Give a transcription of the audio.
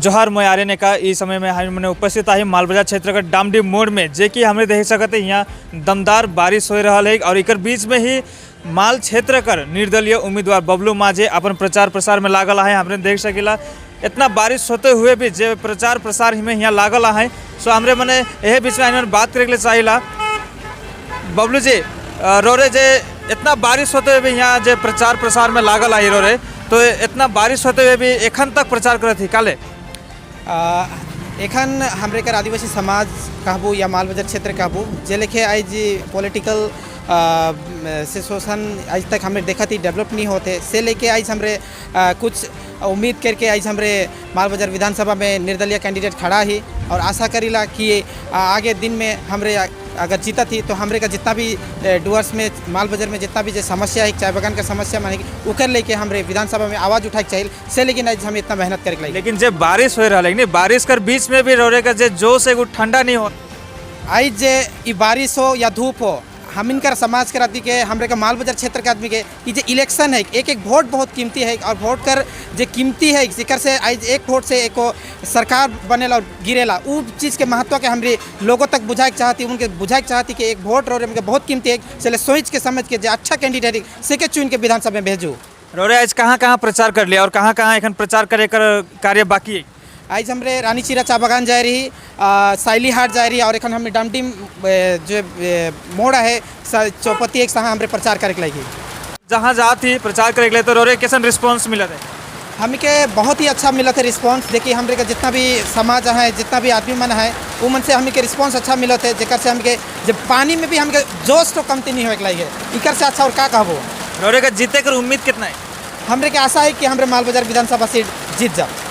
जोहार, मैं आर्यन का इस समय में हम मने उपस्थित आई मालबाजार क्षेत्र का डामडीह मोड़ में, जे कि हमरे देख सकते यहाँ दमदार बारिश हो रहा है और एकर बीच में ही माल क्षेत्र कर निर्दलीय उम्मीदवार बबलू माझे अपन प्रचार प्रसार में लागल है। हमरे देख सकीला, इतना बारिश होते हुए भी जे प्रचार प्रसार में यहाँ लागल है। सो हमरे मने यही बीच में हमने बात करे के लिए चाहिला। बबलू जी, रोरे जे इतना बारिश होते हुए भी यहाँ जे प्रचार प्रसार में लागल है रोरे, तो इतना बारिश होते हुए भी एखन तक प्रचार करत ही काले? एखन हमरे कर आदिवासी समाज कहबू या मालबाजार क्षेत्र कहबू, जे लेखे आज पॉलिटिकल सिचुएशन आज तक हमें देखा थी डेवलप नहीं होते, से लेके आज हमरे कुछ उम्मीद करके आज हमरे मालबाजार विधानसभा में निर्दलीय कैंडिडेट खड़ा ही और आशा करीला कि आगे दिन में हमरे अगर जीता थी तो हमरे का जितना भी डुअर्स में, मालबाजार में जितना भी जो समस्या है, चाय बागान का समस्या माने कि उकर लेके हमरे विधानसभा में आवाज़ उठाए चाहिए, से लेकिन आज हम इतना मेहनत करके लगी। लेकिन जब बारिश हो रहा है, लेकिन बारिश कर बीच में भी रोरे का जे जोश है वो ठंडा नहीं हो। आज जे ई बारिश हो या धूप हो, हम इनकर समाज के आदमी के, हमरे का माल बाजार क्षेत्र के आदमी के ई जे इलेक्शन है, एक एक वोट बहुत कीमती है और वोट कर जे कीमती है, जेकर से आज एक वोट से एक सरकार बनेला और गिरेला, उ चीज़ के महत्व के हमरे लोगों तक बुझाए के चाहती, उनके बुझाए के चाहती कि एक वोट और उनके बहुत कीमती है। चले सोच के समझ के जे अच्छा कैंडिडेट है से के चुन के विधानसभा में भेजू। रोरे आज कहाँ कहाँ प्रचार कर लिया और कहाँ कहाँ एखन प्रचार करे कर कार्य बाकी है? आज हमरे रानीचीरा चा बागान जाए रही, साइली हाट जाए रही और एखन हमने डामडीम जो मोड़ है, चौपत्ती एक सहाँ हमरे प्रचार करे के लगी। जहाँ जात ही प्रचार करे के लिए तो रोरे कैसन रिस्पॉन्स मिला है? हमके बहुत ही अच्छा मिला था रिस्पॉन्स। देखिए, हमरे का जितना भी समाज है, जितना भी आदमी मन है, वो मन से हमके रिस्पॉन्स अच्छा मिला थे, जेकर से हमके जब पानी में भी हमके जोश तो कमती नहीं होए के लगी है। इकर से अच्छा और का कहबो? रोरे का जीते कर उम्मीद कितना है? हमरे के आशा है कि हमरे माल बाजार विधानसभा सीट जीत जाओ।